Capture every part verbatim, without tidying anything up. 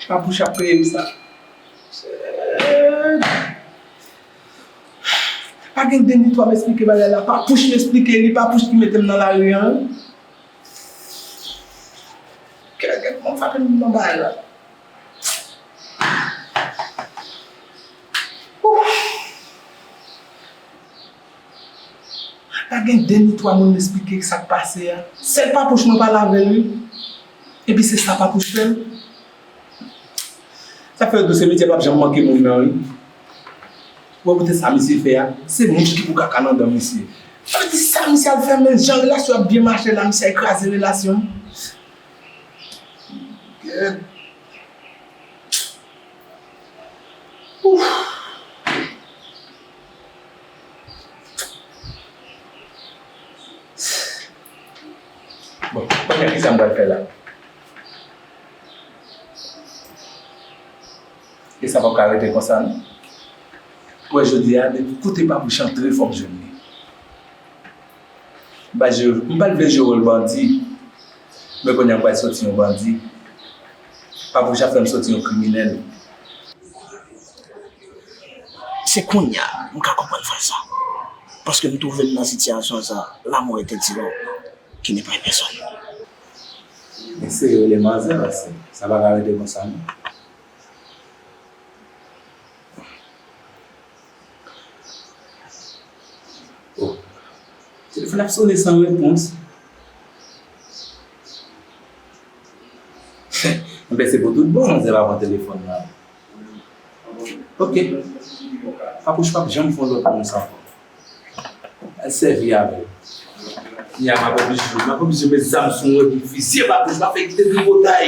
Papouch ap peye m sa. Pa gen de ni twa m esplike bagay la. Papouch m esplike li, Papouch ki mete m nan lari a. Kèt, kèt, mwen fape m nan bagay la. Pa gen de ni twa moun m esplike sa k pase a. Sèl Papouch mwen pale avè l, wi. Epi se sa Papouch fè m. Sa fè yo di w se medya p ap janm manke moun nan, wi. Ou wè kote sa misye fè a? Se mouch ki pou kaka nan dan misye. Sa vle di sa misye al fè, men jan relasyon ap byen mache la, misye al kraze relasyon. Gèt. Ouf. Bon, kounye a, kisa m pral fè la? E sa p ap ka rete konsa, non. Ou wè, jodi a, depi kote Papouch antre, fò m jwenn li. M pa jwe, m pa t vle jwe wòl bandi, men kounye a m pral soti yon bandi. Papouch ap fè m soti yon kriminèl. Se kounye a m ka konprann frè sa. Paske m twouve m nan sitiyasyon sa, l'amour est un tyran qui n'épargne personne. Eseye rele manzè, paske sa pa ka rete konsa, non. Oh. Telefòn ap sonnen san repons. Enben, se pou tout bon, manzè pa pran telefòn nan. Ok. Papouch p ap janm fè yon lòt moun sa ankò. Al sèvi avè l. Kounye a, m ap oblije, m ap oblije met zam sou mwen pou m fizye Papouch, m ap fè kite tripotay.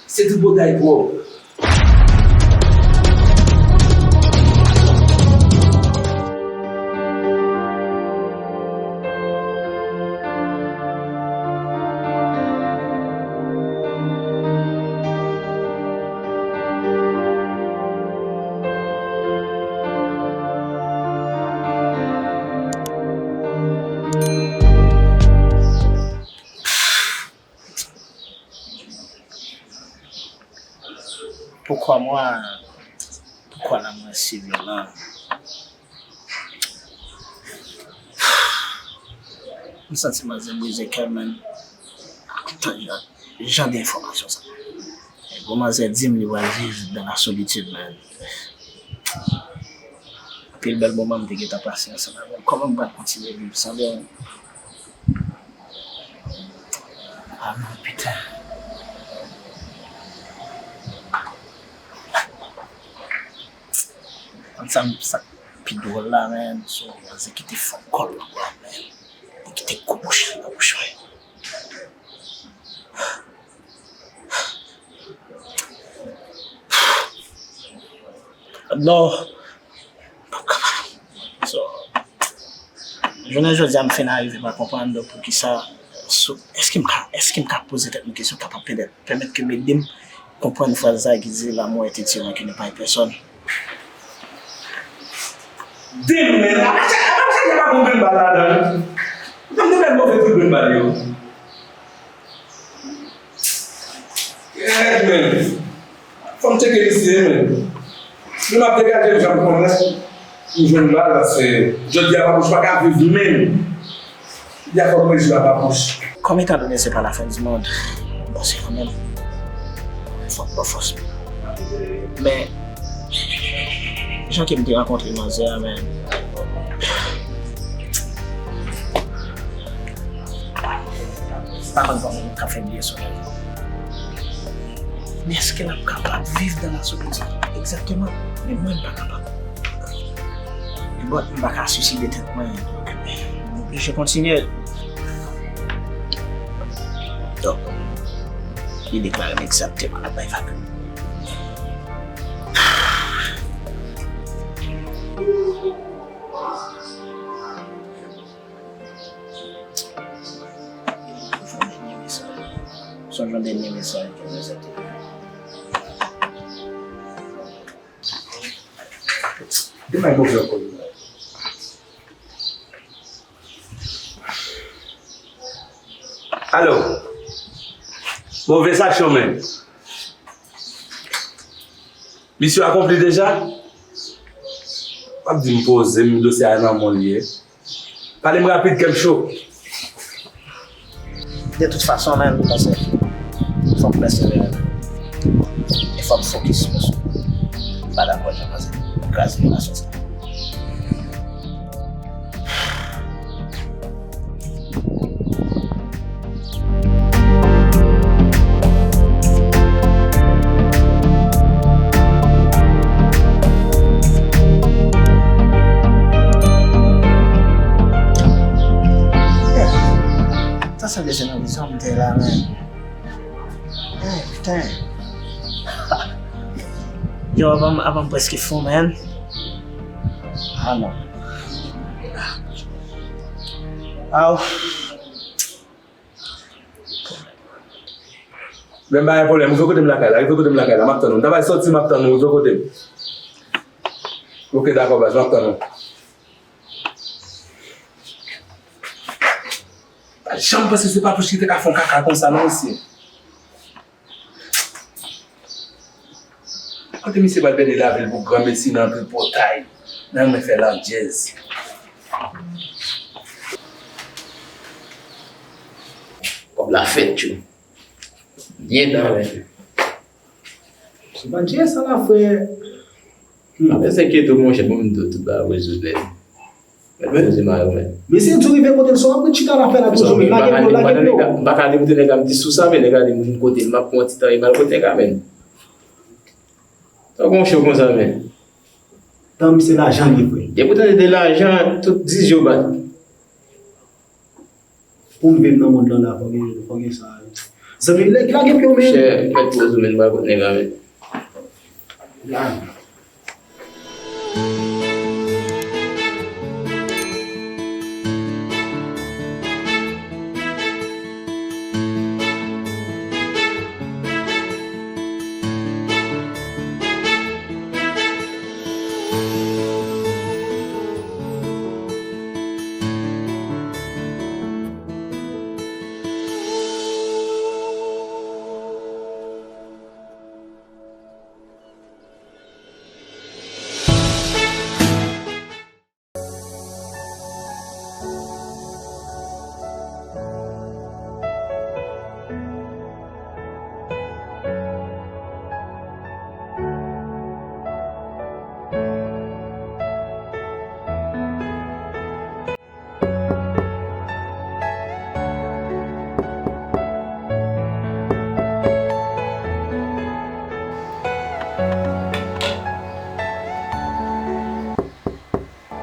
Se tripotay twòp. Pourquoi moi? Pourquoi l'amour est si violent? M santi manzè brize kè m, man. Tann jan, jan de enfòmasyon sa. Bon, manzè di m li pral viv dans la solitude, man. Anpil bèl moman m te gentan pase ansanm avè l. Kòman m pral kontinye viv san li? Ah non, pita. Konn sa, sa k pi dwòl la, man, se yon manzè ki te fè kòl la, man. Li kite gwo bouch li nan bouch mwen. Non. M p ap kapab. So, jounen jodi a, m fin arive pa konprann, donk, poukisa, so, èske m ka, èske m ka poze tèt mwen kesyon, kapab petèt pèmèt ke m ede m konprann fraz sa ki di, l'amour est un tyran qui n'épargne personne. Demon, men, apa chak, apa chak nèg pa gon grenn bal ladan l? Ou konn de bèl move tout grenn bal yo. Kèt, men. Fò m tcheke misye, men. Men m ap degaje m jan m konnen. M jwenn bal, paske jodi a Papouch pa ka viv menm. Jodi a fò m rejwi a Papouch. Comme étant donné c'est pas la fin du monde, bon, se kanmenm fò m pran fòs mwen. Men, jan ke m te rankontre manzè a, men, pa konn kòman m ka fè bliye sonaj. Men èske l ap kapab viv dans la solitude? Egzakteman. Men mwen, m pa kapab. But m pa ka siside tèt mwen. M oblije kontinye. Donk, li deklare m egzakteman l ap bay vag. Sonj yon dènye mesaj ke mwen sète. Demay move ankò. Alo. Move sa chonmen. Misyon akonpli deja? W ap di m poze m, dosye a nan men w li ye. Pale m rapid, kè m cho. De tout fason, menm, paske fò m pèsevere. E fò m fokis, paske m pa dakò jan manzè kraze relasyon sa. Sa sanble se nan prizon m te la, men. Eh, piten. Yo, avan, avan m prèske fou, men. Ah, non. Aw. Men pa gen pwoblèm, rive kote m lakay la, rive kote m lakay la, m ap tann ou. M ta pral sòti, m ap tann ou, rive kote m. Ok, dakò, baz, m ap tann ou. Pa janm panse se Papouch ki te ka fè yon kaka konsa non, mesye. Kote misye pral pèdi lavi l pou granmesi nan tripotay, nan renmen fè landjèz. Kòb la fèt, tjou. Byen dan, men. Se pa djè sa la, frè. Hmm. Mwen se enkyete w, monchè, bon, m di w tout bagay rezoud nèt. Mèt poze mayo, men. Mesye di w rive kote l, sa w ap ret chita la fè la toujou, men lage pye w, lage pye w. M pa ka demoute nèg la, m di sou sa, men nèg la di m vin kote l, m ap pran yon ti tan, e m al kote nèg la, men. Sa w gon cho konsa, men. Tan misye lajan li vre. Depi w tande de lajan, tout ziz yo bat. Pou m viv nan mond lan la, fò gen, fò gen sa. Zanmi, lè, lage pye w, men. Chè, mèt poze w, men, m pral kot nèg la, men.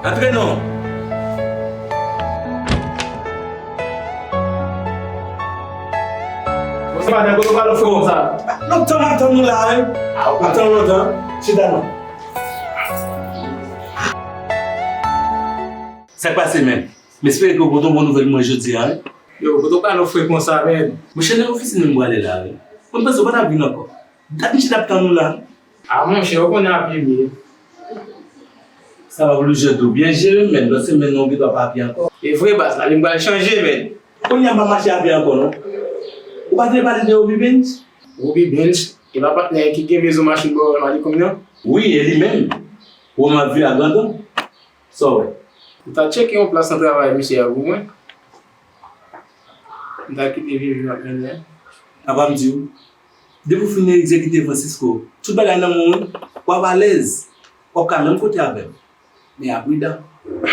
Antre non. Bon, se maten, kote w pral fè konsa? Lontan m ap tann ou la, wi. M ap tann ou lontan. Chita non. Sa k pase, men? M espere ke w pote yon bon nouvèl pou mwen jodi a, wi. Yo, kote w pral fè konsa, men? Monchè, nan ofisin m prale la, wi. Mwen panse w pa t ap vin ankò. Dat misye t ap tann ou la. A monchè, ou konnen a pye m ye. Sa pa oblije tou. Byen jere, men. Lòt semèn nan, ou gendwa pa a pye ankò. E vre, baz, lavi m pral chanje, men. Kounye a m pa mache a pye ankò, non. Ou pa te pale de Obi Benz? Obi Benz? E pa patnè ki gen mezon machin bò Malikong nan? Wi, e li menm. Ou m ap viv a Grandon. Sa w wè? M ta tcheke yon plas nan travay misye a pou mwen. M ta kite vye vi m ap mennen an. Apa m di w, depi w fin egzekite Francisco, tout bagay nan men w, wi. W ap alèz. W ap ka menm kote avè m. Men a pridan.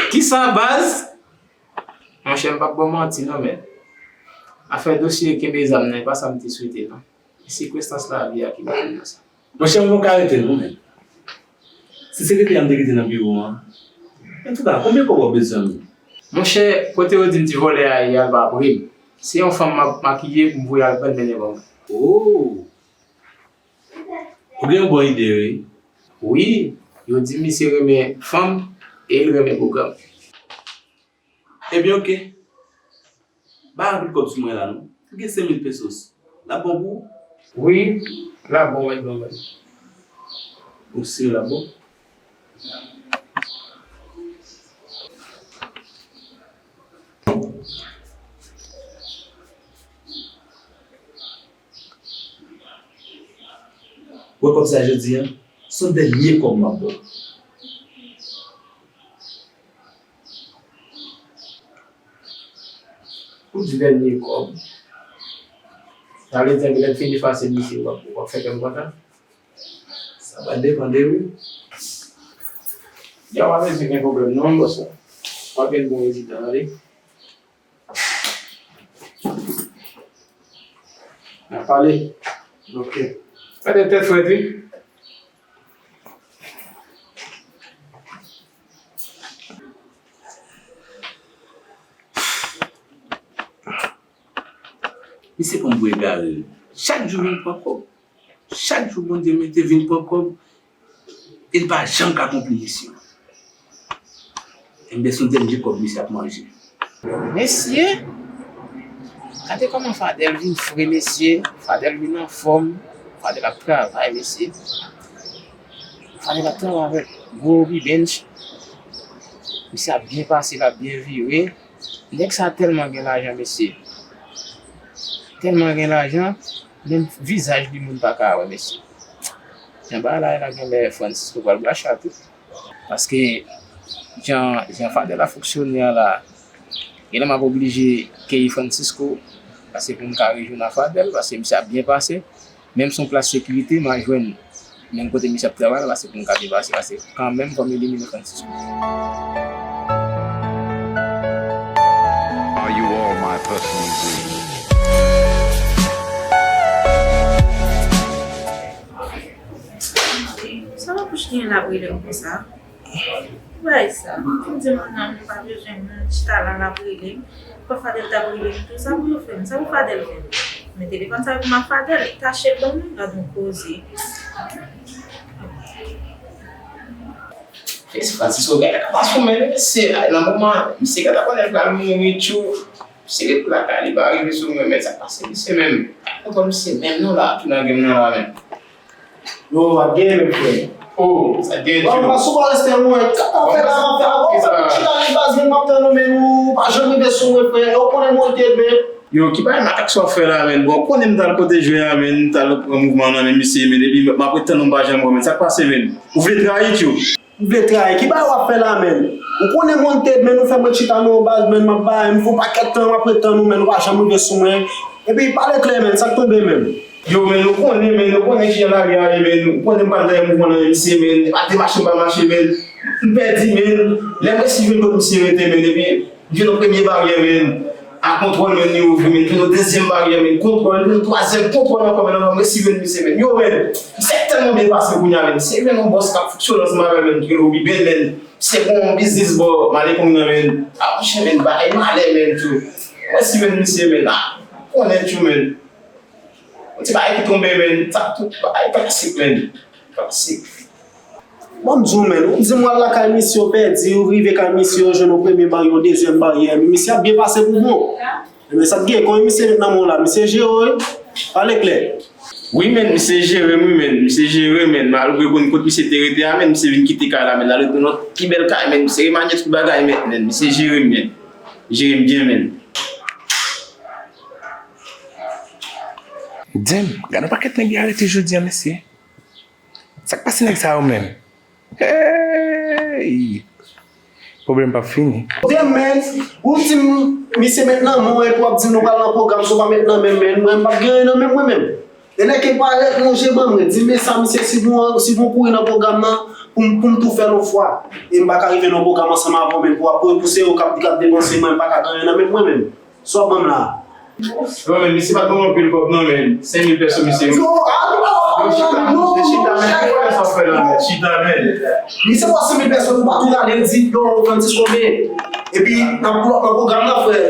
Kisa, baz? Monchè, m p ap ba w manti non, men. Afè dosye kenbe zam nan, e pa sa m te swete non. E sikonstans lavi a ki mete m nan sa. Monchè, m poko arete non, men. Si se rete a m te rete nan biwo an. Antouka, konbyen kòb w ap bezwen menm? Monchè, kote yo di m ti vòlè a ye a, l pa pre m. Se yon fanm m ap makiye pou m voye al pran l mennen ban mwen. Oh! Ou gen yon bon ide, wi. Wi, yo di misye renmen fanm e l renmen bouganm. Ebyen, oke. Bay anpil kòb sou mwen la, non. M gen senk mil pesos. L ap bon pou ou? Wi, l ap bon, mèt ban mwen. Ou si l ap bon? Ou wè kòb sa jodi a? Se yon dènye kòb m ap ba w. Pou di dènye kòb, sa vle di lè m fin efase misye, w ap, w ap fè kè m kontan? Sa va depann de ou. Ya, w ap di gen pwoblèm non, bòs la. W ap gen bon rezilta, tande. N ap pale. Ok. Gade tèt frèt wi. Misye pran m pou egare. Chak jou vin pran kòb. Chak jou Bondye mete vin pran kòb, e l pa janm ka konpli misye. Enben, se yon dènye kòb misye ap manje. Mesye, gade kòman Fadèl vin fre, mesye. Fadèl vin anfòm. Fadèl ap travay, mesye. Fadèl ap travay avèk gwo Obi Bench. Misye ap byen pase, l ap byen vire. Nèg sa tèlman gen lajan, mesye. Tèlman gen lajan, menm vizaj li moun pa ka wè, mesye. Jan bagay la ye la, genlè Francisco pral bra chat wi. Paske jan, jan Fadèl ap fonksyone a la, genlè m ap oblije keyi Francisco, paske pou m ka rejwenn a Fadèl, paske misye ap byen pase. Menm si yon plas sekirite m a jwenn, menm kote misye ap travay la, se pou m ka depase, paske kanmenm fò m elimine Francisco. Are you all my personal dreams? Sa pa kouch genyen l ap rele m konsa? Bay sa. M di moun nan m pa bezwen moun chita la l ap rele m. Fò Fadèl t ap rele m tou. Sa pou yo fè m? Sa pou Fadèl fè m? Men telefòn sa yo pou m ap Fadèl. Tache ban mwen, gad yon koze. Francisco genlè ka pa sou men li, mesye. Ay, nan moman, misye gentan konnen l pral mouri tjou. Misye ret lakay li, pa rive sou mwen, men sa k pase misye menm? Pa konprann misye menm non la, ki nan game nan la menm. Yo, w ap genyen menm frè. Oh, sa genyen. Bon, pa sou pa reste lwen. Sa ta fè la, m ap fè avè w, fè m chita nan baz, men m ap tann ou, men ou pa janm rive sou mwen, frè. Ou konnen mwen te, men. Yo, ki bagay makak sa w ap fè la, men? Bon, ou konnen m t al kote jwe a, men, m t al pran mouvman nan men misye, men, epi m ap ret tann ou, m pa janm wè, men. Sa k pase, men? Ou vle trayi, tjou? M vle trayi. Ki bagay w ap fè la, men? Ou konnen mwen te, men, ou fè mwen chita nan yon baz, men, m ap bay, m fè yon pakèt tan, m ap ret tann ou, men, ou pa janm rive sou mwen. Epi, pale klè, men, sa k tonbe, men? Yo, men, nou konnen, men, nou konnen kijan lavi a ye, men, nou konnen m pa nan mouvman nan men misye, men, e pa te mache m pa mache, men, m pèdi, men, lè m resi vin kot misye rete, men, epi, m jwenn yon premye baryè, men, a kontwòl, men, li ouvri, men, jwenn yon dezyèm baryè, men, kontwòl, jwenn yon twazyèm kontwòl ankò, men, m resi vin misye, men, yo, men, misye tèlman byen pase kounye a, men, misye jwenn yon bòs k ap fonksyone ansanm avè l, men, ki rele Obi Ben, men, misye gon biznis bò Malecon nan, men, a, monchè, men, bagay malè, men, tjou, m resi vin misye, men, a, konnen tjou, men. Yon ti bagay ki tonbe, men, sa tout bagay klasik, men. Klasik. Bon, m di w, men, ou di m w al lakay misye, w pèdi, ou rive kay misye, w jwenn yon premye baryè, yon dezyèm baryè, men misye ap byen pase pou bon. Men sa t gen, kòman misye ret nan men w la, misye jere w, wi. Pale klè. Wi, men, misye jere m, wi, men, misye jere, men, malgre konn kot misye te rete a, men, misye vin kite kay la, men, l al ret nan yon lòt pi bèl kay, men, misye remanye tout bagay, men, men, misye jere m, men. Jere m byen, men. Damn, gade yon pakèt nèg yo arete jodi a, mesye. Sa k pase nèg sa yo menm? Hey! Pwoblèm p ap fini. Damn, man, ou di m misye met nan men w epi w ap di m nou pral nan pwogram, si w pa met nan men m, men mwen m p ap gen anyen nan men mwen menm. E nèg ki parèt lonje ban mwen, di m men sa misye, si pou, si pou kouri nan pwogram nan, pou m, pou m tou fè l yon fwa. E m pa ka rive nan pwogram ansanm avè w, men pou w ap kouri pouse yo k ap, k ap depanse mwen, m pa ka gen anyen nan men mwen menm. Sa w ap ban m la? Yo, men misye pa t ban m anpil kòb non, men senk mil pèso misye. Yo, a, yo, chita, men, men, chita, men, ki wè sa w fè la, men, chita, men. Misye pran senk mil pèso, nou pa tou rale, l di, yo, Francisco, men. Epi, n ap pull up nan pwogram nan, frè.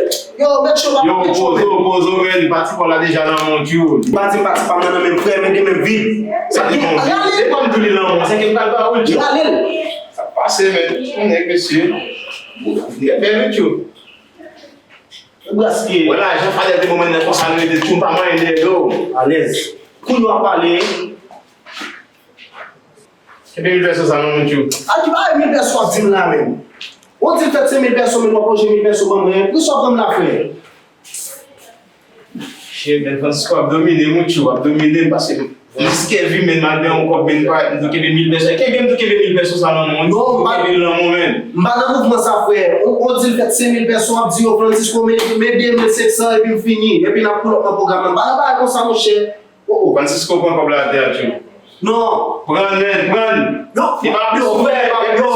Yo, mèt cho pa, yo, mèt cho, pozo, men. Pozo, men, pati pa w la deja nan men w, tjou. Li pa di m pati pa m nan nan men m, frè, men de men vid. Sa gen, rale. Depi m di li nan men w, se ke m pral ba ou l, tjou. Rale l. Sa pase, men, yon nèg, mesye. Ou nèg bèl, wi, tjou. Ou gaspiye. Wè lajan Fadèl te ban mwen nan konsa, nou rete tjou, m pa manyen dèyè do. Alèz. Kounye w ap pale. Kenbe mil pèso sa non, moun tjou. A ki bagay mil pèso w ap di m la menm? Ou di fèt se mil pèso, men w ap lonje mil pèso ban mwen. Poukisa w ap ban m la, frè? Shit, men Francisco ap domine, moun tjou, ap domine m, paske M jis kève, men m al gen yon kòb, men m pa, m tou kenbe mil pèso. Kenbe, m tou kenbe mil pèso sa nan men w. Non, m pa- Kenbe l nan men w, men. M pa nan mouvman sa, frè. Ou, ou di l fèt senk mil pèso, w ap di yo, Francisco, men, men de mil senk san, epi m fini. Epi n ap pull up nan pwogram nan. M pa nan bagay konsa, monchè. Oh, oh. Francisco pran kòb la atè a, tchou. Non. Pran l, men, pran l. Yo, Li pa yo, bezwen, frè, li pa yo,